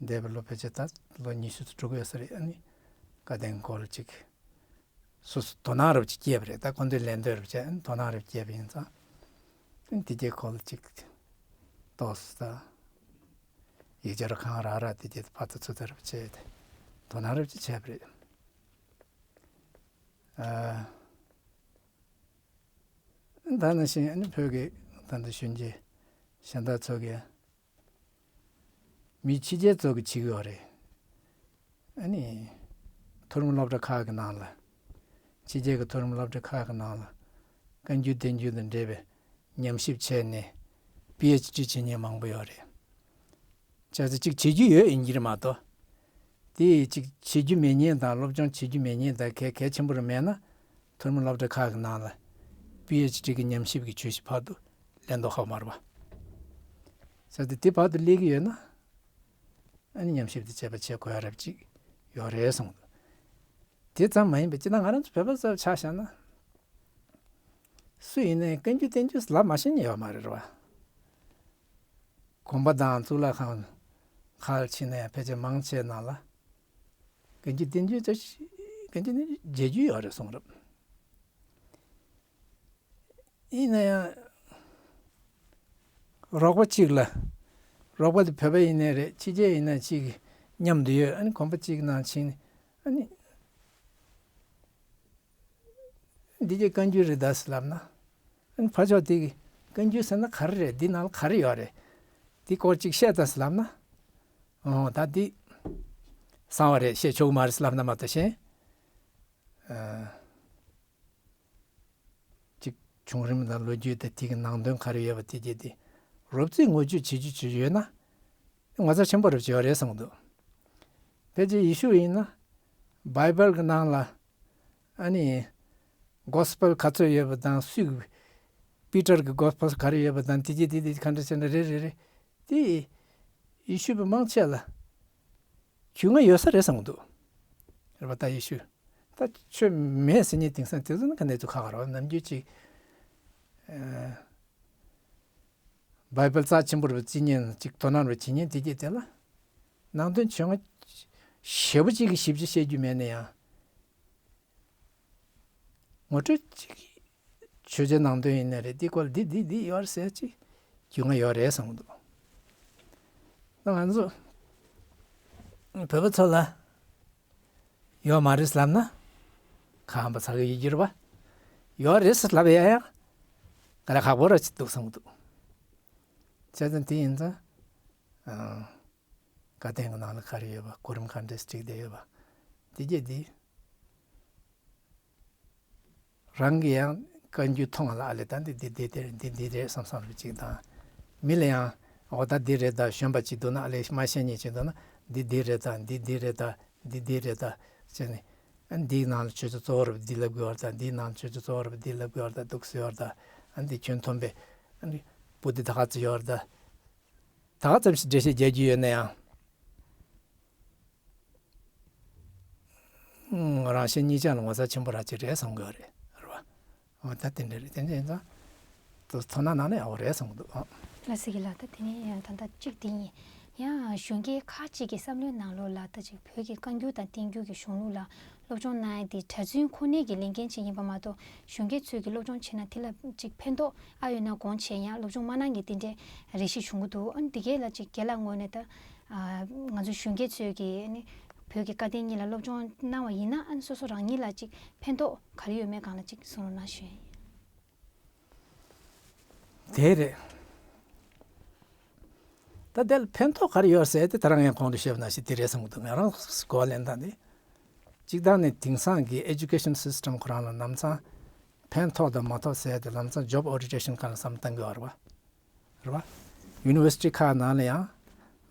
འདས་པའི་ལོ་ཕལ་ཆེར་ད་ལོ་ཉི་ཤུ་ཙམ་འགྲོ་གི་ཡོད་ས་རེད། ཨ་ནི་བཀའ་བསྟན་སྐོར་ཅིག་སོ་སོ་དོ་སྣང་རབ་ཅིག་སྐྱེས་པ་རེད། ད་ཁོང་ཚོས་ལན་འདེབས་རབ་བྱས། ཨ་ནི་དོ་སྣང་རབ་སྐྱེས་པ་ཡིན་ཙང་། ཨ་ནི་དེ་རྗེས་ཁོ་ལ་ཅིག་ཏོག་ཙམ་ད་ཡིག་སྦྱོར་གང་རག་རག་དེ་རྗེས་ཕར་ཚུར་ཚུར་ལྟ་རབ་བྱས་ཏེ་དོ་སྣང་རབ་ཅིག་བྱས་པ་རེད། ཨ། ད་ནང་བཞིན་ཨ་ནི་བོད་ཀྱི་ད་ལྟ་གཞོན་སྐྱེས་གཞན་དག་ཚོ་གི་མི་ཕྱི་རྒྱལ་ཚོ་གི་བྱེད་ཀྱི་ཡོད་རེད། ཨ་ནི་མཐོ་རིམ་སློབ་གྲྭ་ཁག་གི་ནང་ལ། ཕྱི་རྒྱལ་གྱི་མཐོ་རིམ་སློབ་གྲྭ་ཁག་གི་ནང་ལ་བཀའ་འགྱུར་བསྟན་འགྱུར་དང་འབྲེལ་བའི་ཉམས་ཞིབ་བྱས་ནས་པི་ཨེཆ་ཌི་བྱེད་མཁན་མང་པོ་ཡོད་རེད། བྱས་ཙང་ཅིག་བྱེད་རྒྱུ་ཡོད་ཡིན་གྱི་རེད་མ་གཏོགས། དེ་ཅིག་བྱེད་རྒྱུ་མེད་མཁན་དང་སློབ་སྦྱོང་བྱེད་རྒྱུ་མེད་མཁན་དང་གལ་གལ་ཆེན་པོ་རེད། མེད་ན་མཐོ་རིམ་སློབ་གྲྭ་ཁག་གི་ནང་ལ་པི་ཨེཆ་ཌི་གི་ཉམས་ཞིབ་ཀྱི་བརྗོད་གཞི་བར་དུ་ལེན་མདོག་ཁ་པོ་མ་རེད་པ། བྱས་ཙང་དེ་བར་དུ་སླེབས་ཀྱི་ཡོད་ན། ཨ་ནི་ཉམས་ཞིབ་དེ་བྱེད་པ་བྱེད་དགོས་ཡ་རབ་ཅིག་ཡོད་རེད་གསུངས་འདུག་དེ་ཙམ་མ་ཡིན་པའི་སྤྱིར་ན་ང་རང་ཚོ་བོད་པ་ཚོ་ཆ་བཞག་ན། སུ་ཡིན་ནའི་བཀའ་འགྱུར་བསྟན་འགྱུར་ལབ་མ་ཤེས་མཁན་ཡོད་མ་རེད་པ། དགོན་པ་དང་གཙུག་ལག་ཁང་ཁག་ཕྱིན་ནས་ཕལ་ཆེར་མང་ཆེ་ནང་ལ་བཀའ་འགྱུར་བསྟན་འགྱུར་ཚོ་བཀའ་འགྱུར་བསྟན་འགྱུར་མཇལ་རྒྱུ་ཡོད་རེད་གསུངས་རབས། ཡིན་ན་ཡང་རོགས་པ་གཅིག་ལ། རོགས་པ་དེ་བོད་པ་ཡིན་ནའི་རེད། ཕྱི་རྒྱལ་ཡིན་ན་གཅིག་མཉམ་དུ་ཡོད། ཨ་ནི་དགོན་པ་གཅིག་ནང་ཕྱིན་ནས། ཨ་ནི་འདི་གའི་བཀའ་འགྱུར་རེད་ད་ཟེར་ལབ་ན། ཨ་ནི་ཕར་ཕྱོགས་དེ་གིས་བཀའ་འགྱུར་ཟེར་ན་ག་རེ་རེད། འདི་ནང་ལ་ག་རེ་ཡོད་རེད། འདི་སྐོར་ཅིག་བཤད་དང་ཟེར་ལབ་ན། འོ་ད་འདི་གསང་བ་རེད། བཤད་ཆོག་གི་མ་རེད་ཟེར་ལབ་ན་མ་གཏོགས་གཞན། ཨ། ཅིག་བྱུང་རིམ་དང་ལོ་རྒྱུས་དང་དེ་གི་ནང་དོན་ག་རེ་ཡོད་པ་དེ་རྗེས་དེ་རོབ་ཙམ་ངོ་སྤྲོད་བྱེད་རྒྱུ་ཅིག་ཡོད་ན་ངོ་མཚར་ཆེན་པོ་རེད་བྱས་ཡོད་རེད་གསུངས་འདུག་ཕལ་ཆེར་ཡེ་ཤུ་ཡིན་ན་བྷའི་བལ་གི་ནང་ལ་ཨ་ནི་གོ་སི་པལ་ག་ཚོད་ཡོད་པ་དང་། སུས་པི་ཏར་གི་གོ་སི་པལ་ག་རེ་ཡོད་པ་དང་། དེ་རྗེས་དེ་དེ་ག་འདྲ་བྱས་ན་རེད་རེད་རེད། དེ་ཡེ་ཤུ་པ་མང་ཆེ་ལ་རྒྱུས་མངའ་ཡོད་ས་རེད་གསུངས་འདུག་རེད་པ། ད་ཡེ་ཤུ་ད་ཆོས་མེད་ཟེར་མཁན་དེང་སང་དེ་ཚོ་ནི་ག་ནས་ཚུར་ཁ་ག་རེད་པ། ནམ་རྒྱུན་ཅིག་ཨ། བྷའི་བལ་རྩ་ཆེན་པོ་རེད་པ། ཅི་ཉན་ཅིག་དོ་སྣང་རེ་བྱེད་མཁན་དེ་གྱད་དེ་ལ་ནང་དོན་ཆུང་ངུ་ཞེ་པོ་ཅིག་གི་ཞིབ་ཆ་བཤད་རྒྱུ་མེད་ན་ཡང་། ངོ་སྤྲོད་ཅིག་ཆོས་བརྒྱུད་ནང་དོན་ཡིན་ན་རེད། འདི་སྐོར་འདི་འདི་འདི་ཡོད་རེད་ཟེར་ཅིག་རྒྱུས་མངའ་ཡོད་རེད་གསུངས་འདུག་ད་ང་ཚོ་བོད་པ་ཚོ་ལ་ཡོད་མ་རེད་ལབ་ན་ཁ་ཧམ་པ་ཚ་གི་ཡོད་རྒྱུ་རེད་པ། ཡོད་རེད་ལབ་ཡ་ཡང་ག་རེ་ཁག་པོ་ར་ཅིག་འདུག་གསུངས་འདུག་བྱས་ཙང་དེ་ཡིན་ཙང་། ཨ། བཀའ་བསྟན་གྱི་ནང་ལ་ག་རེ་ཡོད་པ། གོ་རིམ་ག་འདྲས་བསྒྲིགས་བསྡད་ཡོད་པ། དེ་རྗེས་དེ། རང་གིས་ཡང་བཀའ་འགྱུར་མཐོང་བ་ལ་ཨ་ལས་ད་འདི་འདི་འདི་དེ་རེད། འདི་འདི་རེད་བསམ་བསམ་རེ་ཅིག་དང་། མི་ལ་ཡང་འོ་ད་འདི་རེད་ད། གཞོན་པ་ཅིག་འདུག་ན་ཨ་ལས་མ་ཤེས་མཁན་ཅིག་འདུག་ན་འདི་འདི་རེད་ད། འདི་འདི་རེད་ད། འདི་འདི་རེད་ད་ཟེར་ནས། ཨ་འདིའི་ནང་ལ་ཆོས་ཚོགས་གཙོ་བོ་རེད་པ་འདི་ལབ་དགོས་པ་རེད་ད། འདིའི་ནང་ལ་ཆོས་ཚོགས་གཙོ་བོ་རེད་པ་འདི་ལབ་དགོས་པ་རེད་ད། འདུག་སེ་ཡོད་རེད་ད། ཨ་འདི་ཁྱོན་མཐོན་པོའི་ཨ་འདི་པོ་ཏི་ད་ག་ཚོད་ཡོད་རེད་ད། ད་ག་ཙམ་ཞིག་འགྲེལ་བཤད་རྒྱག་རྒྱུ་ཡོད་ན་ཡང་། ང་རང་གཞན་གཉིས་ཆ་ལ་ངོ་མཚར་ཆེན་པོ་ར་ཅིག་རེད་བསམ་གྱི་ཡོད་རེད། རེད་པ། འོ་ད་དེ་འདྲ་རེད། དེ་འདྲ་ཡིན་ཙང་དུ་ཐོག་མཐའ་ནང་ནས་ཡག་པོ་རེད་བསམ་གྱི་འདུག་ཨ། ལགས་སེ་གི་ལགས། ད་དེ་ནས་ཡང་ད་ལྟ་གཅིག་དེ་ཡིན། ཡང་གཞོན་སྐྱེས་ཁག་ཅིག་གི་བསམ་བློའི་ནང་ལོགས་ལ་ད་ཅིག་བོད་ཀྱི་བཀའ་འགྱུར་དང་བསྟན་འགྱུར་གྱི་གཞུང་ལུགས་ལ་སློབ་སྦྱོང་གནང་ཡ་དེ་གྲྭ་བཙུན་ཁོ་ནའི་གི་ལས་འགན་ཅིག་ཡིན་པ་མ་གཏོགས། གཞོན་སྐྱེས་ཚོས་ཀྱི་སློབ་སྦྱོང་བྱས་ན་དེ་ལ་ཅིག་ཕན་ཐོགས་ཨ་ཡོད་ན་དགོངས་བྱས་ཡང་སློབ་སྦྱོང་མ་གནང་མཁན་དེ་འདྲའི་རེ་ཞིག་བྱུང་གི་འདུག་ཨ་ནི་འདི་གས་ལ་ཅིག་རྒན་ལགས་ངོས་ནས་ད། ཨ། ང་ཚོ་གཞོན་སྐྱེས་ཚོས་ཀྱི་ཨ་ནི་བོད་ཀྱི་བཀའ་བསྟན་གཉིས་ལ་སློབ་སྦྱོང་གནང་བ་ཡིན་ན། ཨ་ནི་སོ་སོ་རང་ཉིད་ལ་ཅིག་ཕན་ཐོགས་ག་རེ་ཡོད་མེད་སྒང་ལ་ཅིག་གསུང་རོགས་གནང་ཞུ་ཡ་ཡིན། དེ་རེད། ད་དེ་ལ་ཕན་ཐོགས་ག་རེ་ཡོད་ཟེར་དེ་ད་རང་ངས་གོང་དུ་བཤད་པ་ནང་བཞིན་དེ་རེད་བསམ་གྱི་འདུག་ང་རང་གོ་བ་ལེན་སྟངས་དེ། སྤྱིར་བཏང་ནས་དེང་སང་གི་ཨེ་ཌུ་ཀེ་ཤན་སི་སི་ཊམ་ཁོ་རང་ལ་ལམ་སང་ཕན་ཐོགས་དང་མ་ཐོགས་ཟེར་དེ་ལམ་སང་ཇོབ་ཨོ་རི་ཡེན་ཊེ་ཤན་སྒང་ལ་བསམ་བློ་གཏང་གི་ཡོད་རེད་པ། རེད་པ། ཡུ་ནི་ཝར་སི་ཊི་ཁག་ནང་ལ་ཡང་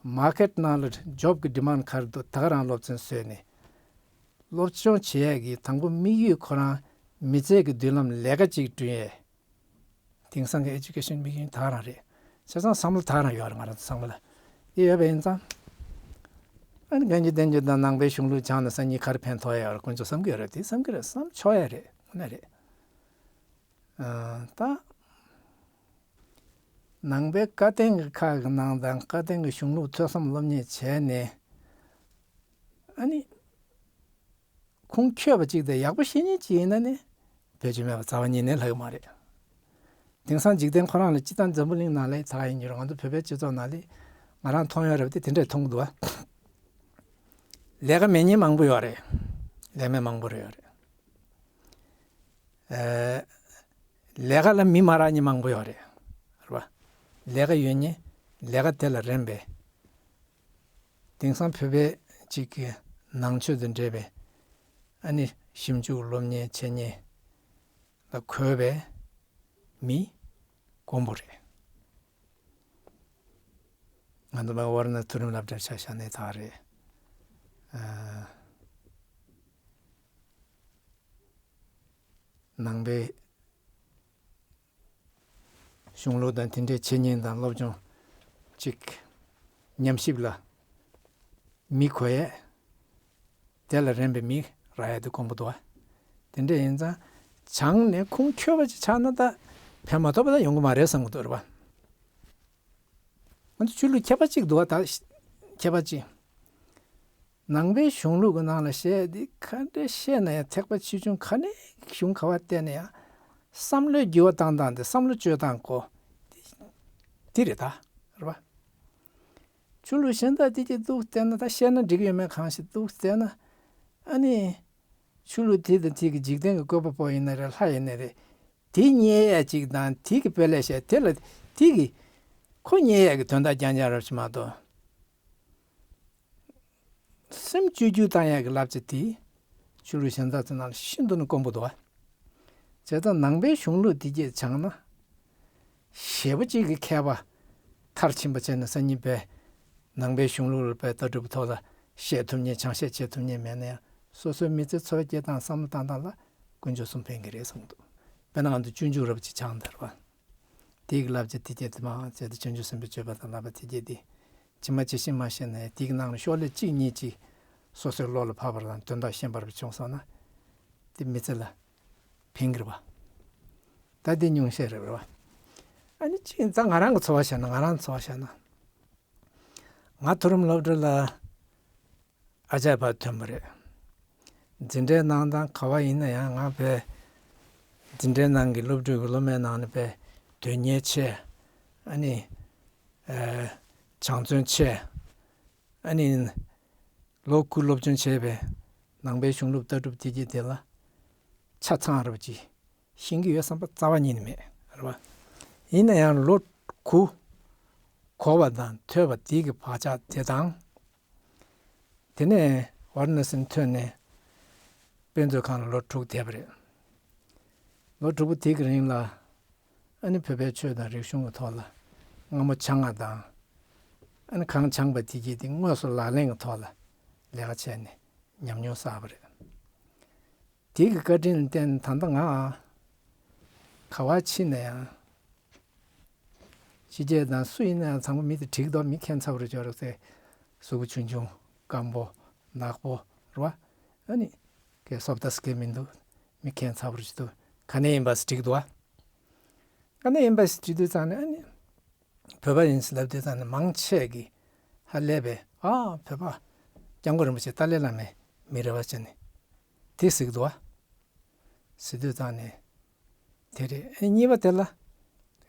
མར་ཀེཊ་ནང་ལ་ཇོབ་ཀྱི་ཌི་མཱནཌ་ག་རེ་འདུག་ད་ག་རང་སློབ་ཚན་བཟོས་ནས། སློབ་སྦྱོང་བྱེད་ཡས་ཀྱི་དང་པོ་དམིགས་ཡུལ་ཁོ་རང་མི་ཚེ་གི་མདུན་ལམ་ལས་ཀ་ཅིག་བསྐྲུན་ཡས། དེང་སང་གི་ཨེ་ཌུ་ཀེ་ཤན་དམིགས་ཡུལ་ད་ག་རང་རེད། བྱས་ཙང་བསམ་བློ་ད་ག་རང་ཡོད་རེད། ང་རང་ཚོ་ཚང་མ་ལ་དེ་ཡོད་པ་ཡིན་ཙང་། ཨ་ནི་དགོན་སྤྱི་བསྟན་འགྱུར་དང་ནང་པའི་གཞུང་ལུགས་སྦྱངས་ནས་སང་ཉིན་ག་རེ་ཕན་ཐོགས་ཡོད་རེད། དཀོན་མཆོག་བསམ་གྱི་ཡོད་རེད། དེ་བསམ་གྱི་རེད། བསམ་ཆོག་ཡ་རེད། དངོས་གནས་རེད། ཨ། ད་ནང་པའི་བཀའ་བསྟན་གྱི་ཁག་གི་ནང་དང་བཀའ་བསྟན་གྱི་གཞུང་ལུགས་ཐོས་བསམ་སློབ་གཉེར་བྱས་ནས། ཨ་ནི་ཁུངས་འཁྱོལ་བ་ཅིག་དང་ཡག་པོ་ཤེས་མཁན་ཅིག་ཡིན་ན་ནི་བེད་སྤྱོད་མེད་པ་རྩ་བ་ཉིད་ནས་ལྷག་གི་མ་རེད། དེང་སང་འཇིག་རྟེན་ཁོ་རང་ལ་སྤྱིར་བཏང་འཛམ་བུ་གླིང་ནང་ལ་ད་ག་ཡིན་རྒྱུ་རེད། ང་ཚོ་བོད་པའི་སྤྱི་ཚོགས་ནང་ལ་ང་རང་མཐོང་ཡོད་རེད་པ། དེ་དེ་འདྲས་མཐོང་གི་འདུག་བ། ལས་ཀ་མེད་མཁན་མང་པོ་ཡོད་རེད། ལས་མེད་མང་པོ་རེད་ཡོད་རེད། ཨ། ལས་ཀ་ལ་མི་མ་རག་མཁན་མང་པོ་ཡོད་རེད། རེད་བ། ལས་ཀ་ཡོད་མཁན། ལས་ཀ་དེ་ལ་རན་པའི། དེང་སང་བོད་པའི་གཅིག་གི་ནང་ཆོས་དང་འབྲེལ་བའི་ཨ་ནི་ཞིབ་འཇུག་སློབ་གཉེར་བྱེད་མཁན་ལ་གོ་བའི་མི་དཀོན་པོ་རེད། ང་ཚོ་མ་ཝར་ན་མཐོ་རིམ་སློབ་གྲྭར་ཆ་བཞག་ནས་ད་རེད། ཨ། ནང་པའི་གཞུང་ལུགས་དང་དེ་འདྲའི་འཆད་ཉན་དང་སློབ་སྦྱོང་གཅིག་ཉམས་ཞིབ་ལ་མི་གོ་ཡས། དེ་ལ་རན་པའི་མི་རག་ཡས་དེ་དཀོན་པོ་འདུག་བ། དེ་འདྲ་ཡིན་ཙང་སྦྱངས་ནས་ཁུངས་འཁྱོལ་བ་ཅིག་ཆགས་ན་ད་ཕན་མ་ཐོགས་པ་ད་ཡོང་གི་མ་རེད་བསམ་གི་འདུག་རེད་བ། ང་ཚོ་ཆོས་ལུགས་ཁྱད་པར་གཅིག་འདུག་བ། ད་ཁྱད་པར་གཅིག་ནང་པའི་གཞུང་ལུགས་ཀྱི་ནང་ལ་བཤད་དེ་ག་འདྲ་བཤད་ན་ཡང་ཐེག་པ་ཆེ་ཆུང་ག་ནས་གཞུང་ག་བ་བལྟས་ན་ཡང་བསམ་བློའི་འགྱུར་བ་བཏང་སྟངས་དེ་བསམ་བློ་བཅོས་སྟངས་གོ་དེ་རེད་ད། རེད་བ། ཆོས་ལུགས་གཞན་དག་དེ་གྱིས་འདུག་བལྟས་ན་ད་བཤད་ན་འགྲིག་ཡོད་མེད་གང་ཞིག་འདུག་བལྟས་ན། ཨ་ནི་ཆོས་ལུགས་དེ་དང་དེ་གི་འཇིག་རྟེན་གྱི་བཀོད་པ་པོ་ཡིན་ན་རེད། ལྷ་ཡིན་ན་རེད། དེ་རྙེད་ཡས་གཅིག་དང་དེ་གི་དཔེ་ལས་བཤད་དེ་ལ་དེ་གི་ཁོ་རྙེད་ཡས་ཀྱི་དོན་དག་རྐྱང་རྐྱང་རབ་ཅིག་མ་གཏོགས། སེམས་བཅོས་བསྒྱུར་བཏང་ཡག་གི་བསླབ་བྱ་དེ་ཆོས་ལུགས་གཞན་དག་ཚོ་ནང་ལ་ཤིན་ཏུ་ནས་དཀོན་པོ་འདུག་བ། བྱས་ཙང་ནང་པའི་གཞུང་ལུགས་འདི་གྱད་སྦྱངས་ན། ཞེ་པོ་ཅིག་གི་མཁས་པ་མཐར་ཕྱིན་པ་བྱས་ནས་སང་ཉིན་པའི་ནང་པའི་གཞུང་ལུགས་ལ་དཔེ་ལྟ་གྲུབ་ཐོག་ལ་བཤད་ཐུབ་མཁན་སྦྱང་བཤད་བྱེད་ཐུབ་མཁན་མེད་ན་ཡང་སོ་སོའི་མི་ཚེ་འཚོ་བ་སྐྱེལ་སྟངས་བསམ་བློ་བཏང་སྟངས་ལ་དཀོན་མཆོག་གསུམ་ཕན་གྱི་རེད་གསུངས་འདུག་དཔེར་ན་ང་ཚོ་སྤྱོད་འཇུག་རབ་ཅིག་སྦྱངས་དེ་རེད་བ། དེའི་བསླབ་བྱ་དེ་གྱད་དེ་མ་བྱས་ཏེ་སྤྱོད་འཇུག་སེམས་དཔའི་སྤྱོད་པ་དང་བསླབ་པ་དེ་གྱད་དེ་ཇི་མ་ཇི་བཞིན་མ་ཤེས་ན་ཡང་དེའི་ནང་ལ་ཤོག་ལྷེ་གཅིག་གཉིས་གཅིག་སོ་སོའི་བློ་ལ་བབས་པ་དང་དོན་དག་ཤེས་པ་རབ་བྱུང་སོང་ན་དེ་མི་ཚེ་ལ་ཕན་གྱི་རེད་བ། ད་དེ་ཉུང་ཤས་རེད་བ། ཨ་ནི་གཅིག་ད་ང་རང་གི་ཚོར་བ་བཤད་ན་ང་རང་ཚོར་བ་བཤད་ན། ང་མཐོ་རིམ་སློབ་གྲྭ་ལ་ཨ་ཅག་ཕར་ཐོན་པ་རེད། འཛིན་གྲྭའི་ནང་དང་ག་བ་ཡིན་ན་ཡང་ང་དཔེ་འཛིན་གྲྭའི་ནང་གི་སློབ་ཕྲུག་གི་སློབ་མའི་ནང་ནས་དཔེ་དོན་གཉེར་ཆེ། ཨ་ནི་ཨ་སྦྱང་བརྩོན་ཆེ། ཨ་ནི་ལོ་དགུ་སློབ་སྦྱོང་བྱས་པའི་ནང་པའི་གཞུང་ལུགས་ལྟ་གྲུབ་དེ་གྱད་དེ་ལ་ཆ་ཚང་རབ་ཅིག་ཤེས་ཀྱི་ཡོད་བསམ་པ་རྩ་བ་ཉིད་ནས་མེད་རེད་བ། ཡིན་ན་ཡང་ལོ་དགུ་གོ་བ་དང་ཐོས་པ་དེ་གི་བག་ཆགས་དེ་དང་། དེ་ནས་ཝཱ་ར་ཎ་སིར་ཐོན་ནས་དཔེ་མཛོད་ཁང་ལ་ལོ་དྲུག་བསྡད་པ་རེད། ལོ་དྲུག་པོ་དེ་གི་རིང་ལ་ཨ་ནི་བོད་པའི་ཆོས་དང་རིག་གཞུང་གི་ཐོག་ལ་སྔ་མོ་སྦྱངས་པ་དང་། ཨ་ནི་གང་སྦྱངས་པ་དེ་གྱད་དེ་དངོས་སུ་ལག་ལེན་གྱི་ཐོག་ལ་ལས་ཀ་བྱས་ནས་ཉམས་མྱོང་བསགས་པ་རེད། དེ་གི་བཀའ་དྲིན་ལ་བརྟེན་ནས་ད་ལྟ་ང་ག་བ་ཕྱིན་ན་ཡང་ཕྱི་རྒྱལ་དང་སུ་ཡིན་ན་ཡང་ཚང་མ་མི་དེ་འགྲིག་འདུག་མི་ཁྱད་མཚར་པོ་རེད་ཅོག་རེད་ཟེར། གཟུགས་པོ་ཆུང་ཆུང་སྐམ་པོ་ནག་པོ་རེད་བ། ཨ་ནི་སྐད་སོབ་ད་སྐད་མི་འདུག་མི་ཁྱད་མཚར་པོ་རེད་ཅིག་འདུག་ག་ནས་ཡིན་པ་ཟེར་འགྲིག་འདུག་བ། ག་ནས་ཡིན་པ་ཟེར་འགྲིག་དུས་ཙང་ནས་ཨ་ནི། བོད་པ་ཡིན་ཟེར་ལབ་དུས་ཙང་ནས་མང་ཆེ་གིས་ཧ་ལས་པས། ཨ་བོད་པ་སྐྱབས་མགོན་རིན་པོ་ཆེ་ཏཱ་ལའི་བླ་མའི་མི་རེད་བ་བྱས་ནས་དེ་ཟེར་གི་འདུག་བ། ཟེར་དུས་ཙང་ནས་དེ་རེད། ཨ་གཉིས་པ་དེ་ལ་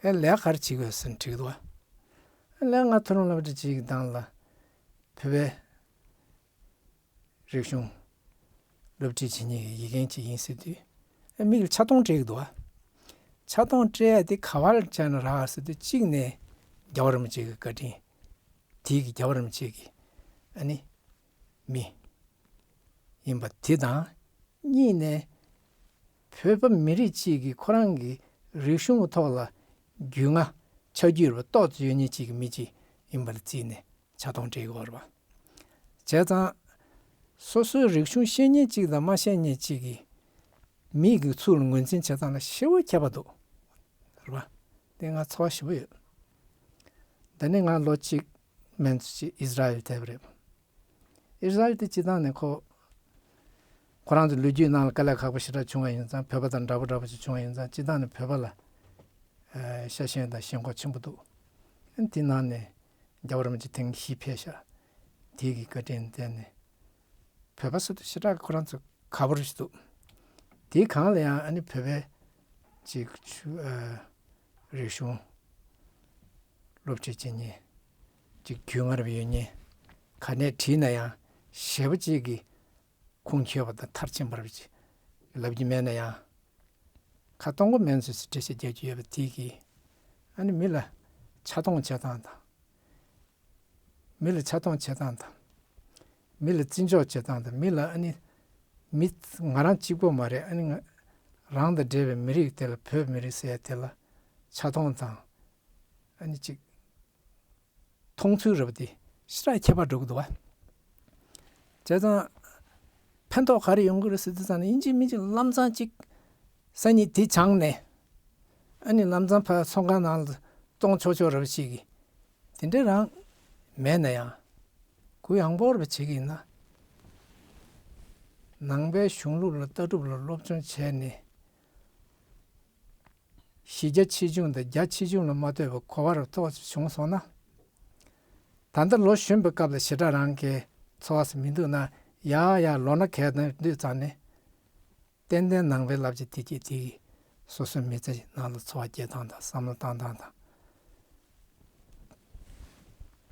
ཨེ་ལས་ཀ་ག་རེ་བྱེད་དགོས་ཟེར་ནས་དྲིས་གི་འདུག་བ། ཨ་ལས་ང་མཐོ་རིམ་སློབ་གྲྭ་གཅིག་གི་སྒང་ལ་བོད་པའི་རིག་གཞུང་སློབ་ཁྲིད་བྱེད་མཁན་གྱི་དགེ་རྒན་ཅིག་ཡིན་ཟེར་དུས། ཨ་མིག་ལ་ཆག་སྡང་སྤྲད་ཀྱི་འདུག་བ། ཆག་སྡང་སྤྲད་ཡ་དེ་ག་བ་ལ་བྱས་ན་རག་ཟེར་དུས་གཅིག་ནས་རྒྱལ་བ་རིན་པོ་ཆེ་གི་བཀའ་དྲིན། དེའི་གི་རྒྱལ་བ་རིན་པོ་ཆེ་གི་ཨ་ནི་མི་ཡིན་པ་དེ་དང་། གཉིས་ནས་བོད་པ་མི་རིགས་གཅིག་གི་ཁོ་རང་གི་རིག་གཞུང་གི་ཐོག་ལ་རྒྱུས་མངའ་ཆ་རྒྱུས་རེད་པ་ཏོག་ཙམ་ཡོད་མཁན་གཅིག་གི་མི་གཅིག་ཡིན་པ་ལ་བརྩིས་ནས་ཆག་སྡང་སྤྲད་ཀྱི་ཡོད་རེད་པ། བྱས་ཙང་། སོ་སོའི་རིག་གཞུང་ཤེས་མཁན་གཅིག་དང་མ་ཤེས་མཁན་གཅིག་གི་མིག་གི་ཚུལ་ལ་ངོས་འཛིན་བྱེད་སྟངས་ལ་ཞེ་པོ་ཁྱད་པར་འདུག་རེད་པ། དེ་ང་ཚོར་བ་ཞེ་པོ་ཡོད། ད་ནི་ང་ལོ་གཅིག་མན་ཙམ་ཅིག་ཨིས་ར་ཨེལ་བསྡད་པ་རེད། ཨི་སི་ར་ཨེལ་དེ་སྤྱིར་བཏང་ནས་ཁོ་ཁོ་རང་ཚོ་ལོ་རྒྱུས་ནང་ལ་དཀའ་ལས་ཁག་པོ་ཞེ་དྲག་བྱུང་བ་ཡིན་ཙང་། བོད་པ་དང་འདྲ་པོ་འདྲ་པོ་ཞིག་བྱུང་བ་ཡིན་ཙང་། སྤྱིར་བཏང་ནས་བོད་པ་ལ་ཨ་ཤ་ཞེན་དང་ཞེན་ཁོག་ཆེན་པོ་འདུག། ཨ་ནི་དེ་ནང་ནས་རྒྱལ་བ་རིན་པོ་ཆེ་ཐེངས་བཞི་ཕེབས་ཤག། དེ་གི་བཀའ་དྲིན་བརྟེན་ནས་བོད་པ་ཟེར་དུས་ཞེ་དྲག་གི་ཁོ་རང་ཚོ་དགའ་པོ་རེད་འདུག། དེའི་སྒང་ལ་ཡང་ཨ་ནི་བོད་པའི་ཅིག་ཆུ་ཨ་རིག་གཞུང་སློབ་ཁྲིད་བྱེད་མཁན་ཅིག་རྒྱུས་མངའ་རབ་ཡོད་མཁན་ག་ནས་བྲིས་ན་ཡང་ཞེ་པོ་ཅིག་གི་ཁུངས་འཁྱོལ་བ་དང་མཐར་ཕྱིན་པ་རེད་ཅེས་ལབ་རྒྱུ་མེད་ན་ཡང་། ཁ་སྟོང་པ་མིན་ཚོད་ཟེར་འགྲེལ་བཤད་རྒྱག་རྒྱུ་ཡོད་པ་དེ་གིས་ཨ་ནི་མི་ལ་ཆ་མཐོང་བྱེད་སྟངས་དང་། མི་ལ་ཆ་མཐོང་བྱེད་སྟངས་དང་། མི་ལ་བརྩི་འཇོག་བྱེད་སྟངས་དང་། མི་ལ་ཨ་ནི་མི་ང་རང་གཅིག་པོ་མ་རེད། ཨ་ནི་ང་རང་དང་འབྲེལ་བའི་མི་རིགས་དེ་ལ། བོད་མི་རིགས་ཟེར་ཡ་དེ་ལ་ཆ་མཐོང་དང་། ཨ་ནི་ཅིག་མཐོང་ཚུལ་རེད་པ། དེ་ཞེ་དྲག་ཁྱད་པར་འགྲོ་གི་འདུག་བ། བྱས་ཙང་ཕན་ཐོགས་ག་རེ་ཡོང་གི་རེད་ཟེར་དུས་ཙང་ནས། ཡིན་གཅིག་མིན་གཅིག་ལམ་སང་ཅིག་སང་ཉིན་དེ་སྦྱངས་ནས། ཨ་ནི་ལམ་སང་ཕར་ཚོང་ཁང་ནང་ལ་གཏོང་ཆོག་ཆོག་རེད་པ་ཞིག་གི་དེ་འདྲ་རང་མེད་ན་ཡང་། གུ་ཡངས་པོ་རེད་པ་བྱེད་ཀྱི་ཡིན་ན། ནང་པའི་གཞུང་ལུགས་ལ་ལྟ་གྲུབ་ལ་སློབ་སྦྱོང་བྱས་ནས། བཞི་རྒྱ་ཆེ་ཆུང་དང་རྒྱ་ཆེ་ཆུང་ལ་མ་ལྟོས་པའི་གོ་བ་རབ་ཏོག་ཙམ་བྱུང་སོང་ན། ད་ལྟ་ལོ་གཞོན་པའི་སྐབས་ལ་ཞེ་དྲག་རང་གི་ཚོར་བ་ཟེར་མི་འདུག་ན། ཡར་ཡར་ལོ་ན་རྒས་ནས་དུས་ཙམ་ནས། ཏན་ཏན་ནང་པའི་བསླབ་བྱ་དེ་གྱིས་དེ་གིས་སོ་སོའི་མི་ཚེ་ནང་ལ་འཚོ་བ་སྐྱེལ་སྟངས་དང་བསམ་བློ་བཏང་སྟངས་དང་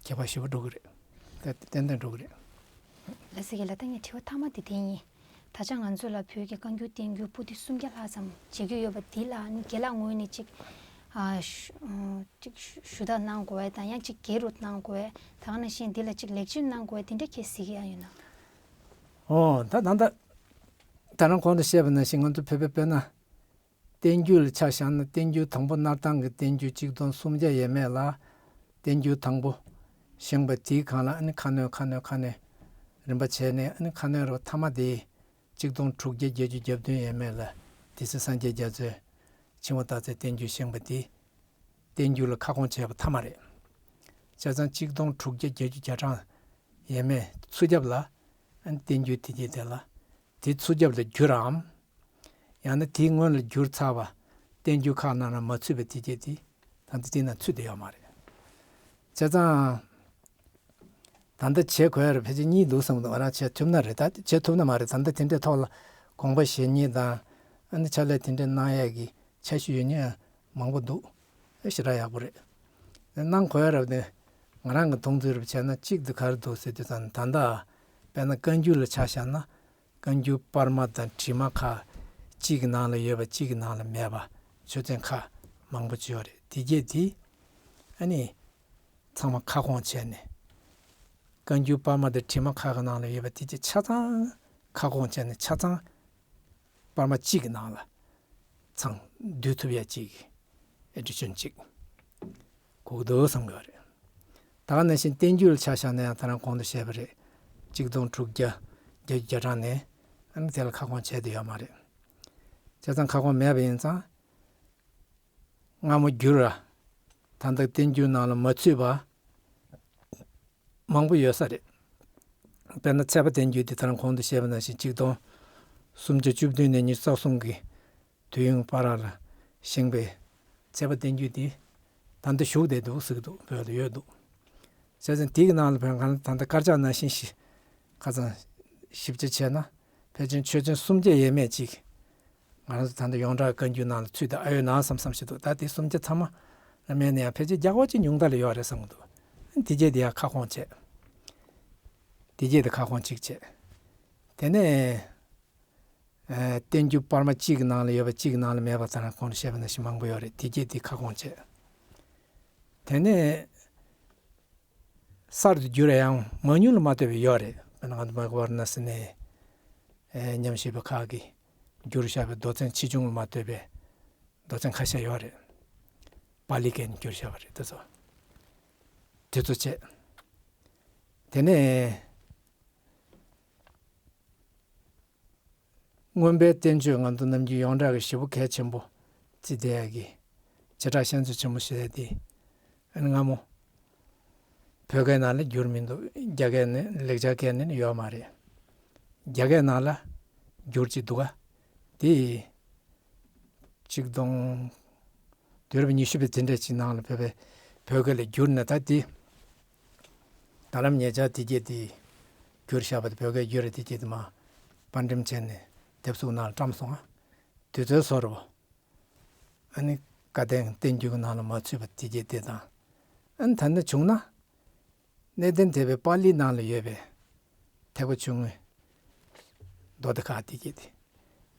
ཁྱད་པར་ཞེ་པོ་འགྲོ་གི་རེད། ཏན་ཏན་འགྲོ་གི་རེད། ལགས་སོ། ལགས་སོ། ད་ངའི་དྲི་བ་མཐའ་མ་དེ་དེ་ཡིན། ད་ཆ་ང་ཚོ་ལ་བོད་ཀྱི་བཀའ་འགྱུར་བསྟན་འགྱུར་པོ་ཏི་སུམ་བརྒྱ་ལྷག་ཙམ་མཇལ་རྒྱུ་ཡོད་པ་འདི་ལ་ནི་རྒན་ལགས་ངོས་ནས་ཅིག་ཨ་ཞུ་ཨ་ཅིག་ཞུ་ཞུ་དག་གནང་དགོས་པ་དང་། ཡང་ཅིག་སྒེར་རུ་གནང་དགོས་པ། ད་ག་ནང་བཞིན་འདི་ལ་ཅིག་ལེགས་བཅོས་གནང་དགོས་པ་དེ་འདྲ་ཁྱེད་གཟིགས་ཀྱི་ཡོད་ན། ཨོ། ད་ད་ད་ད་རང་གོང་དུ་བཤད་པ་ནང་བཞིན་ང་ཚོ་བོད་པའི་དཔེར་ན། བསྟན་འགྱུར་ལ་ཆ་བཞག་ན། བསྟན་འགྱུར་དང་པོ་སྣར་ཐང་གི་བསྟན་འགྱུར་གཅིག་སྟོང་སུམ་བརྒྱ་ཡས་མས་ལ། བསྟན་འགྱུར་དང་པོ་བཞེངས་པ་དེའི་སྒང་ལ་ཨ་ནི་ཁ་སྣོན་ཁ་སྣོན་ཁ་སྣོན་རིམ་པ་བྱས་ནས། ཨ་ནི་ཁ་སྣོན་རུ་མཐའ་མ་དེ་གཅིག་སྟོང་དྲུག་བརྒྱ་བརྒྱད་ཅུ་གྱ་བདུན་ཡས་མས་ལ་སྡེ་སྲིད་སངས་རྒྱས་རྒྱ་མཚོས་འཆིང་བ་སྟག་རྩེའི་བསྟན་འགྱུར་བཞེངས་པ་དེ་བསྟན་འགྱུར་ལ་ཁ་སྐོང་བྱས་པ་མཐའ་མ་རེད། བྱས་ཙང་གཅིག་སྟོང་དྲུག་བརྒྱ་བརྒྱད་ཅུ་གྱ་གྲངས་ཡས་མས་ཚུར་རྒྱབ་ལ། ཨ་ནི་བསྟན་འགྱུར་དེ་གྱད་དེ་ལ་དེ་ཚུར་རྒྱབ་ལ་བསྒྱུར་རམ། ཡང་ན་དེའི་སྔོན་ལ་བསྒྱུར་ཚར་བ་བསྟན་འགྱུར་ཁག་ནང་ལ་མ་ཚུད་པའི་དེ་གྱད་དེ་ད་ལྟ་དེ་ན་ཚུད་བསྡད་ཡོད་མ་རེད། བྱས་ཙང་ད་ལྟ་བྱེད་དགོས་ཡ་རེད། ཕལ་ཆེར་གཉིས་འདུག་བསམ་འདུག། ང་རང་བྱེད་ཐུབ་ན་རེད། ད་བྱེད་ཐུབ་ན་མ་རེད། ད་ལྟ་དེ་འདྲའི་ཐོག་ལ་དགོངས་པ་བཞེས་མཁན་དང་། ཨ་ནི་ཕྱག་ལས་དེ་འདྲ་གནང་ཡས་ཀྱི་འཆར་གཞི་ཡོད་མཁན་མང་པོ་འདུག། ཨེ་ཞེ་དྲག་ཡག་པོ་རེད། གནང་དགོས་ཡ་རབ་དེ་ང་རང་གི་མཐོང་ཚུལ་རབ་བྱས་ན། གཅིག་དེ་ག་རེ་འདུག་ཟེར་དུས་ཙང་། ད་ལྟ་དཔེར་ན་བཀའ་འགྱུར་ལ་ཆ་བཞག་ན། བཀའ་འགྱུར་པར་མ་དང་བྲིས་མ་ཁག་གཅིག་གི་ནང་ལ་ཡོད་པ་གཅིག་གི་ནང་ལ་མེད་པ་ཆོས་ཚན་ཁག་མང་པོ་ཅིག་ཡོད་རེད། དེ་གྱད་དེ་ཨ་ནི་ཚང་མ་ཁ་སྐོང་བྱས་ནས། བཀའ་འགྱུར་པར་མ་དང་བྲིས་མ་ཁག་གི་ནང་ལ་ཡོད་པ་དེ་གྱད་ཆ་ཚང་ཁ་སྐོང་བྱས་ནས། ཆ་ཚང་པར་མ་གཅིག་གི་ནང་ལ་ཚང་བསྡུ་ཐུབ་ཡ་ཅིག་ཨེ་ཌི་ཤན་ཅིག་དགོས་ཀྱི་འདུག་བསམ་གྱི་ཡོད་རེད། ད་ག་ནང་བཞིན་བསྟན་འགྱུར་ལ་ཆ་བཞག་ན་ཡང་། ད་རང་གོང་དུ་བཤད་པ་རེད། གཅིག་སྟོང་དྲུག་བརྒྱ་བརྒྱད་ཅུ་གྱ་གྲངས་ནས་ཨ་ནི་དེ་ལ་ཁ་སྐོང་བྱས་བསྡད་ཡོད་མ་རེད། བྱས་ཙང་ཁ་སྐོང་མེད་པ་ཡིན་ཙང་། སྔ་མོ་བསྒྱུར་ར། ད་ལྟ་བསྟན་འགྱུར་ནང་ལ་མ་ཚུད་པ་མང་པོ་ཡོད་ས་རེད། དཔེར་ན་ཚལ་པ་བསྟན་འགྱུར་དེ་ད་རང་གོང་དུ་བཤད་པ་ནང་བཞིན་གཅིག་སྟོང་སུམ་བརྒྱ་བཅུ་བདུན་ནས་ཉི་ཤུ་རྩ་གསུམ་གྱི་དུས་ཡུན་བར་ལ་བཞེངས་པའི་ཚལ་པ་བསྟན་འགྱུར་དེ་ད་ལྟ་བཞུགས་བསྡད་འདུག་ཟེར་གྱི་འདུག། བོད་ལ་ཡོད་འདུག། བྱས་ཙང་དེ་གི་ནང་ལ་བོད་ང་ད་ལྟ་དཀར་ཆག་ནང་བཞིན་ཞིག་ཁ་སང་ཞིབ་ཆ་བྱས་ན། ཕལ་ཆེར་ཆོས་ཚན་སུམ་བརྒྱ་ཡས་མས་ཅིག་ང་རང་ཚོ་ད་ལྟ་ཡོངས་གྲགས་བཀའ་འགྱུར་ནང་ལ་ཚུད་དེ་ཨ་ཡོད་ན་བསམ་བསམ་ཞིག་འདུག། ད་དེ་སུམ་བརྒྱ་ཚང་མ་ལ་མེད་ན་ཡང་ཕལ་ཆེར་བརྒྱ་གོ་གཅིག་ཉུང་མཐའ་ལ་ཡོད་རེད་བསམ་གྱི་འདུག། དེ་རྗེས་དེ་ཡང་ཁ་སྐོང་བྱས། དེ་རྗེས་དེ་ཁ་སྐོང་གཅིག་བྱས། དེ་ནས་ཨ་བསྟན་འགྱུར་པར་མ་གཅིག་གི་ནང་ལ་ཡོད་པ་གཅིག་གི་ནང་ལ་མེད་པ། ད་རང་གོང་དུ་བཤད་པ་ནང་བཞིན་མང་པོ་ཡོད་རེད། དེ་རྗེས་དེ་ཁ་སྐོང་བྱས། དེ་ནས་གསར་དུ་བསྒྱུར་ཡང་མང་ཉུང་ལ་མ་ལྟོས་པའི་ཡོད་རེད། དཔེར་ན་ང་ཚོ་མཱ་ཀ་ཝར་ཎ་སི་ནས་ཨེ་ཉམས་ཞིབ་པ་ཁག་གིས་བསྒྱུར་བཞག་པའི་མདོ་ཚན་ཆེ་ཆུང་ལ་མ་ལྟོས་པའི་མདོ་ཚན་ཁ་ཤས་ཡོད་རེད། པཱ་ལི་སྐད་ནས་བསྒྱུར་བཞག་པ་རེད། དེ་ཚོ། དེ་ཚོ་བྱས། དེ་ནས་མངོན་པའི་བསྟན་བཅོས་ང་ཚོ་ནམ་རྒྱུན་ཡོངས་གྲགས་ཀྱི་ཞེ་པོ་གལ་ཆེན་པོ་བརྩིས་བསྡད་ཡག་གི་བྱེ་བྲག་བཤད་མཛོད་ཆེན་མོ་ཞེས་ཡ་དེ། ཨ་ནི་སྔ་མོ་ བོད་སྐད་ནང་ལ་བསྒྱུར་མི་འདུག་རྒྱ་སྐད་ནས་ལེགས་སྦྱར་སྐད་ནས་ཡོད་མ་རེད། རྒྱ་སྐད་ནང་ལ་བསྒྱུར་གྱི་འདུག་ག་དེ་ཆིག་སྟོང་དུས་རབས་ཉི་ཤུ་པའི་དེ་འདྲ་ཅིག་ནང་ལ་བོད་པའི་བོད་སྐད་ལ་བསྒྱུར་ནས། ད་དེ་ད་ལམ་ཉེ་ཆར་དེ་སྐད་དེ་བསྒྱུར་བཞག་པ་དེ། བོད་སྐད་བསྒྱུར་དེ་སྐད་དེ་མ་པར་འགྲེམས་བྱས་ནས་དེབ་གཟུགས་ནང་བཀྲམ་སོང་ང་། དུས་ཚོད་བཟོ་འདྲ་པོ། ཨ་ནི་བཀའ་བསྟན་བསྟན་འགྱུར་གྱི་ནང་ལ་མ་ཚུད་པ་དེ་སྐད་དེ་དང་། ཨ་ནི་ད་ནི་བྱུང་ན། གནས་བརྟན་དེ་བས་པཱ་ལིའི་ནང་ལ་ཡོད་པའི་ཐེག་པ་ཆུང་ངུའི་མདོ་སྡེ་ཁག་དེ་སྐད་དེ།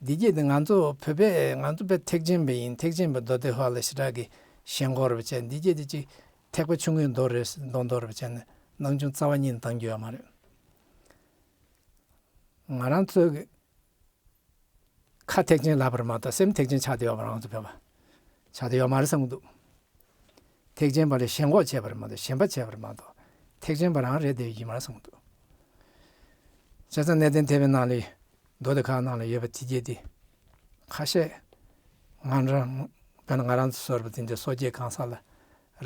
འདི་སྐད་དེ་ང་ཚོ་བོད་པས། ང་ཚོ་བོད་ཐེག་ཆེན་པ་ཡིན། ཐེག་ཆེན་པའི་མདོ་སྡེ་ཁག་ལ་ཞེ་དྲག་གི་ཞེན་ཁོག་རེ་བྱས། འདི་སྐད་དེ་ཅིག་ཐེག་པ་ཆུང་ངུའི་མདོ་རེད། མདོ་མདོ་རེ་བྱས་ནས་སྣང་ཆུང་རྩ་བ་ཉིད་ནས་བཏང་རྒྱུ་ཡོད་མ་རེད། ང་རང་ཚོའི་གི་ཁ་ཐེག་ཆེན་ལབ་པ་རེད་མ་གཏོགས། སེམས་ཐེག་ཆེན་ཆགས་བསྡད་ཡོད་པ་རང་ཚོ་བོད་པ་ཆགས་བསྡད་ཡོད་མ་རེད་བསམ་གྱི་འདུག་ཐེག་ཆེན་པ་ལ་ཞེན་ཁོག་བྱས་པ་རེད་མ་གཏོགས། ཞེན་པ་བྱས་པ་རེད་མ་གཏོགས། ཐེག་ཆེན་པ་རང་རེད་བསྡད་ཡོད་མ་རེད་བསམ་གྱི་འདུག་བྱས་ཙང་གནས་བརྟན་དེ་བས་ནང་ལ་མདོ་སྡེ་ཁག་ནང་ལ་ཡོད་པ་དེ་སྐད་དེ་ཁ་ཤས་ང་རང་། དཔེར་ན་ང་རང་ཚོ་བཟོ་འདྲ་པོ་དེ་འདྲ་སོ་སྐྱེ་གང་ཟག་ལ་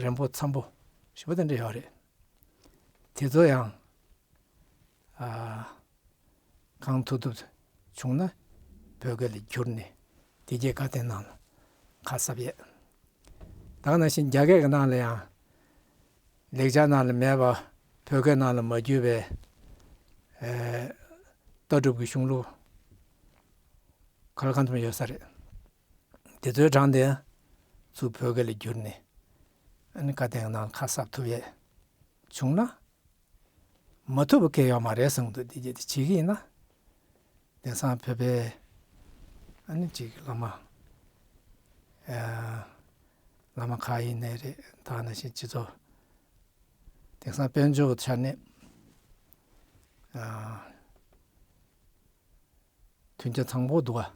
རན་པོ་འཚམ་པོ་ཞེ་པོ་དེ་འདྲ་ཡོད་རེད། དེ་ཚོ་ཡང་ཨ། གང་ཐུབ་ཐུབ་བྱུང་ན་བོད་སྐད་ལ་བསྒྱུར་ནས་དེ་རྗེས་བཀའ་བསྟན་ནང་ལ་ཁ་གསབ་ཡས། ད་ག་ནང་བཞིན་རྒྱ་སྐད་ཀྱི་ནང་ལ་ཡང་ལེགས་སྦྱར་ནང་ལ་མེད་པ། བོད་སྐད་ནང་ལ་མ་བསྒྱུར་བའི་ཨེ། ལྟ་གྲུབ་ཀྱི་གཞུང་ལུགས་ག་ལ་གང་འཚམ་ཡོད་ས་རེད། དེ་ཚོའི་གྲངས་དེ་ཚུར་བོད་སྐད་ལ་བསྒྱུར་ནས། ཨ་ནི་བཀའ་བསྟན་ནང་ཁ་གསབ་ཐུབ་ཡས་བྱུང་ན། མ་ཐུབ་པ་གང་ཡང་ཡོད་མ་རེད་བསམ་གྱི་འདུག་དེ་རྗེས་དེ་བྱེད་ཀྱི་ཡིན་ན། དེང་སང་བོད་པའི་ཨ་ནི་ཅིག་བླ་མ། ཨ། བླ་མ་ཁག་ཡིན་ནའི་རེད། ད་ག་ནང་བཞིན་སྤྱི་ཚོགས། དེང་སང་དཔལ་འབྱོར་ཆ་ནས། ཨ། མཐུན་རྐྱེན་བཟང་པོ་འདུག་ག་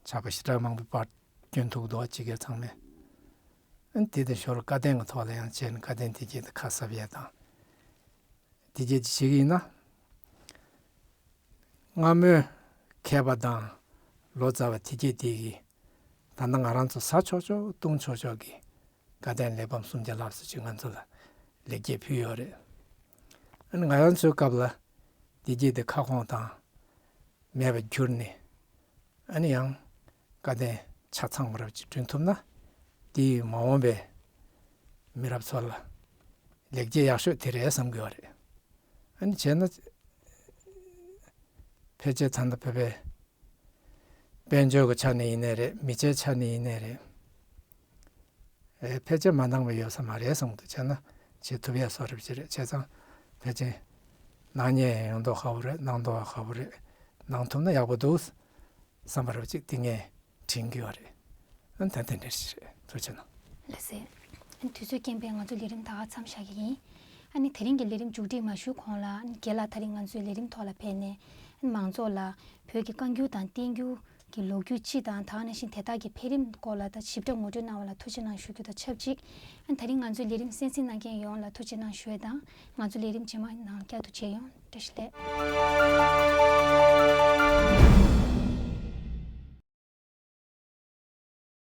ཆར་པ་ཞེ་དྲག་མང་པོ་པར་སྐྱོན་ཐུབ་འདུག་ག་སྤྱི་སྒེར་ཚང་མས། ཨ་ནི་དེ་དང་ཞོར་བཀའ་བསྟན་གྱི་ཐོག་ལ་ཡང་བྱས་ནས་བཀའ་བསྟན་དེ་སྐད་དེ་ཁ་གསབ་ཡས་དང་། དེ་སྐད་ཅིག་བྱེད་ཀྱི་ཡིན་ན། སྔ་མོའི་མཁས་པ་དང་ལོ་ཙཱ་བ་དེ་སྐད་དེ་གིས་ད་ལྟ་ང་རང་ཚོ་ཟ་ཆོག་ཆོག་བཏུང་ཆོག་ཆོག་གི་བཀའ་བསྟན་གླེགས་བམ་སུམ་བརྒྱ་ལྷག་ཙམ་ཅིག་ང་ཚོ་ལ་ལེགས་སྐྱེས་ཕུལ་ཡོད་རེད། ཨ་ནི་ང་རང་ཚོའི་སྐབས་ལ་དེ་སྐད་དེ་ཁ་སྐོང་དང་མེད་པར་གྱུར་ནས། ཨ་ནི་ཡང་བཀའ་བསྟན་ཆ་ཚང་བ་རབ་ཅིག་བསྐྲུན་ཐུབ་ན། དེས་མ་འོངས་པའི་མི་རབས་ཚོ་ལ་ལེགས་སྐྱེས་ཡག་ཤོས་དེ་རེད་བསམ་གྱི་ཡོད་རེད། ཨ་ནི་བྱས་ན། ཕལ་ཆེར་ད་ལྟ་བོད་པའི་དཔལ་འབྱོར་གྱི་ཆ་ནས་ཡིན་ནའི་རེད། མི་ཆའི་ཆ་ནས་ཡིན་ནའི་རེད། ཨེ། ཕལ་ཆེར་མ་འདང་བ་ཡོད་ས་མ་རེད་བསམ་གྱི་འདུག་བྱས་ན་བྱེད་ཐུབ་ཡས་བཟོ་འདྲ་པོ་ཅིག་རེད། བྱས་ཙང་ཕལ་ཆེར་གནང་མཁན་ཡོང་མདོག་ཁ་པོ་རེད། གནང་མདོག་ཁ་པོ་རེད། གནང་ཐུབ་ན་ཡག་པོ་འདུག་བསམ་པ་འདྲ་པོ་ཅིག་དེ་ངས་དྲན་གྱི་ཡོད་རེད། ཨ་ནི་ད་དེ་འདྲ་ཞིག་རེད། ཐུགས་རྗེ་གནང་། ལགས་སེ། ཨ་ནི་དུས་ཚོད་རྐྱེན་པས་ང་ཚོ་ལས་རིམ་ད་ག་མཚམས་བཞག་གི་ཡིན། ཨ་ནི་དེ་རིང་གི་ལས་རིམ་མཇུག་སྒྲིལ་མ་ཞུས་གོང་ལ། ཨ་ནི་རྒན་ལགས་དེ་རིང་ང་ཚོའི་ལས་རིམ་ཐོག་ལ་ཕེབས་ནས། ཨ་ནི་མང་ཚོགས་ལ་བོད་ཀྱི་བཀའ་འགྱུར་དང་བསྟན་འགྱུར་གྱི་ལོ་རྒྱུས་སྤྱི་དང་། ད་ག་ནང་བཞིན་དེ་དག་གི་འཕེལ་རིམ་སྐོར་ལ་ད་ཞིབ་ཕྲ་ངོ་སྤྲོད་གནང་བ་ལ་ཐུགས་རྗེ་གནང་ཞུ་རྒྱུ་དང་ཆབས་ཅིག་ཨ་ནི་དེ་རིང་ང་ཚོའི་ལས་རིམ་གསན་གཟིགས་གནང་མཁན་ཡོངས་ལ་ཐུགས་རྗེ་གནང་ཞུ་ཡས་དང་། ང་ཚོ་ལས་རིམ་རྗེས་མ་ནང་བསྐྱར་དུ་མཇལ་ཡོང་། བཀྲ་ཤིས་བདེ་ལེགས།